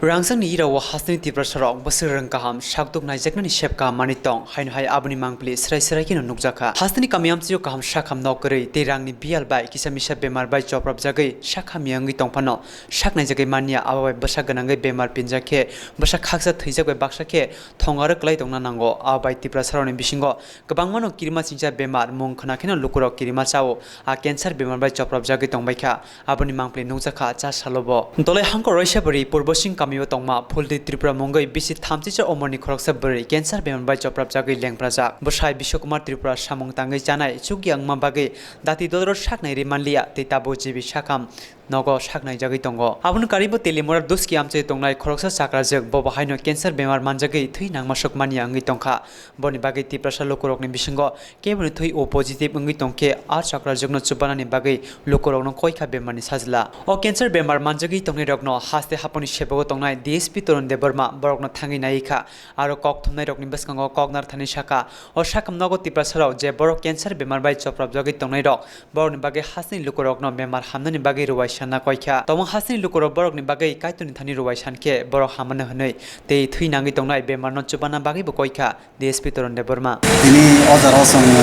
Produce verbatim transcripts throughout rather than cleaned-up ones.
Rangchakni irao hasteni Tiprasarok bwswk rwng kaham sakduk naijaknani sep kaham manwi tong, haino hai aboni mangpili srai srai kheno nukjakha. Hasteni kami amchaio kaham sakham nok kwrwi tei rangni biyal bai kisa misa bemar bai choprapjagwi sak hamya wngwi tongphano sak naijagwi manya, abo bai bwsa gwnangwi bemar pinjak khe bwsa khaksa thwijak bai baksa khe thongarok kwlai tongna nango. Abo bai Tiprasarokni bisingo kwbangmano kirima chingcha bemar mung khna kheno lukurok kirima chao. A cancer bemar bai choprapjagwi tongbaikha. Aboni mangpili nukjakha cha salobo. Dolai hangkor Roisabari Purbo Sing kamio tongma Phuldi Tripura mungwi bisi thamchicha omorni khoroksa bwrwi cancer bemar bai choprapjagwi lengprajak. Bwsai Biswakumar Tripura samung tangwi chanai chukya wngma bagwi dati dolro saknai ri manliya tei tabuk jibi sakham nogo saknaijagwi tongo. Aboni karibo Telimura Duski amchai tongnai khoroksa chakrajwk bobo haino cancer bemar manjagwi thwi nangmasuk manya wngwi tongkha. Boni bagwi Tiprasa lukurokni bisingo keboni thwi O positive wngwi tongkhe, a chakrajwkno chubanani bagwi lukurokno koikha bemarni sajla. O cancer bemar manjagwi tongnairokno haste haponi sebago tongnai D S P Torun Debbarma borokno thangwi naikha, aro kok thumnairokni bwskango kok narthani sakha. O sakham nogo Tiprasarok je borok cancer bemar bai choprapjagwi tongnairok, borokni bagwi hasteni lukurokno bemar hamnani bagwi rwai sanna koikha. Tongmung hasteni lukurok borokni bagwi Kaitorni thani rwai sankhe borok hamano hwnwi tei thwi nangwi tongnai bemarno chubana bagwibo koikha. D S P Torun Debbarma. Tini o jaro chwng,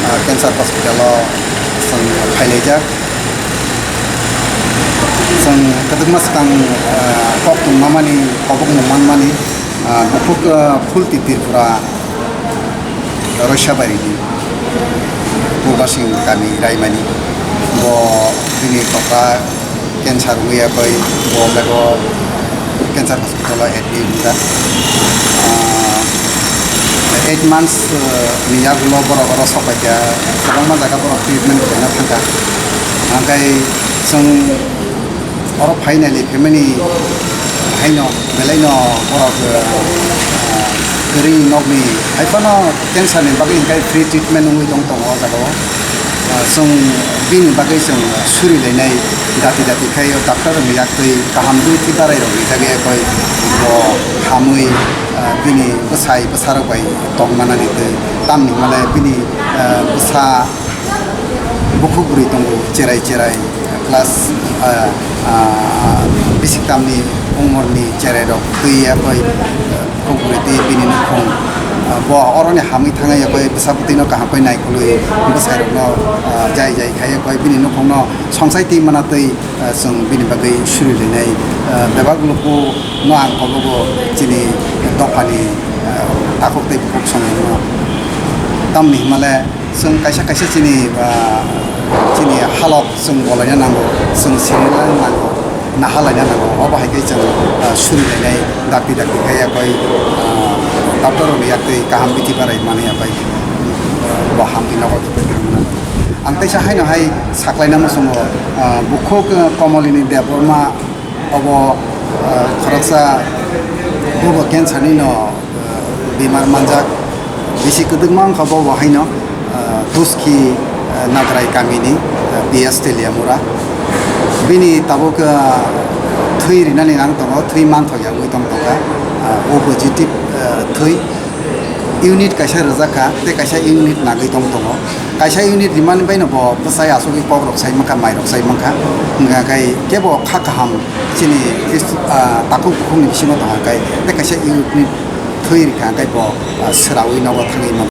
ah, cancer hospital o chwng phailaijak. Chwng kwdwkma swkang, ah, kok tongmamani, kobokno manmani, ah, bukhuk, ah, Phulti Tripura Roisabari ni Purba Sing kami Raimani. Bo bini tokra cancer wngwi ya bai bo bego cancer hospital o admit wngkha. Ah, eight months, ah, ni yagulo borok oro sok paikha, kwbangma jaga borok treatment khaina thangkha. Hwnkhe chwng oro phainani phaimani haino belaino borok, ah, kwrwi nokni hai phano cancer ni bagwi hwnkhe free treatment wngwi tong tongo o jaga o. Ah, chwng bini bagwi chwng suri lainai dati dati khai o doctor rokni yak twi kaham dui twi barai rok rijak ya koi bo hamwi, ah, bini bwsai bwsarok bai tong manani twi tamni hwnmale bini, ah, bwsa bukhuk bwrwi tongo cherai cherai class, ah, ah, bisik tamni umorni cherai rok twi ya koi, ah, Khuk bwrwi twi bini nukhung, ah, bo oroni hamwi thangwi yakoi bwsa bwtwino kaham khe naikolwi bwsairokno, ah, jai jai khai yakoi bini nukhungno songsai twi mana twi, ah, chwng bini bagwi suri rinai, ah, bebak lukuno ang kobogo chini dophani, ah, takhuk tei bukhuk songrokno. Tamni hwnmale chwng kaisa kaisa chini, ah, chini halok chwng bolaina nango, chwng sinina nango. Nahalaina nango. Obo hai khe chwng, ah, surilainai dakti dakti khai yakoi, ah, doctor rokni yaktwi kaham bithi barai manwi yakoi, ah, bo hamwi nogo tubui tongmani. Ang teisa haino hai saklaina muchungo, ah, bukhuk, ah, Komolini Debbarma obo, ah, khoroksa bobo cancer ni no, ah, bemar manjak. Bisi kwdwkma wngkha bo bo haino, ah, Duski, ah, Nagrai kamini, ah, P S Teliamura. Bini tabuk, ah, thwi rinani nang tongo, thwi manthok ya wngwi tong tongkha, ah, O positive, ah, thwi. Unit kaisa rwjak kha, tei kaisa unit nagwi tong tongo. Kaisa unit rimani baino bo bwsai asugwi kokrok sai mankha, mairok sai mankha. Hwnkha khe kebo kha kaham chini, ah, takhuk bukhukni bisingo tongkha khe, tei kaisa unit thwi rikha khe bo, ah, swraui nogo thangwi man.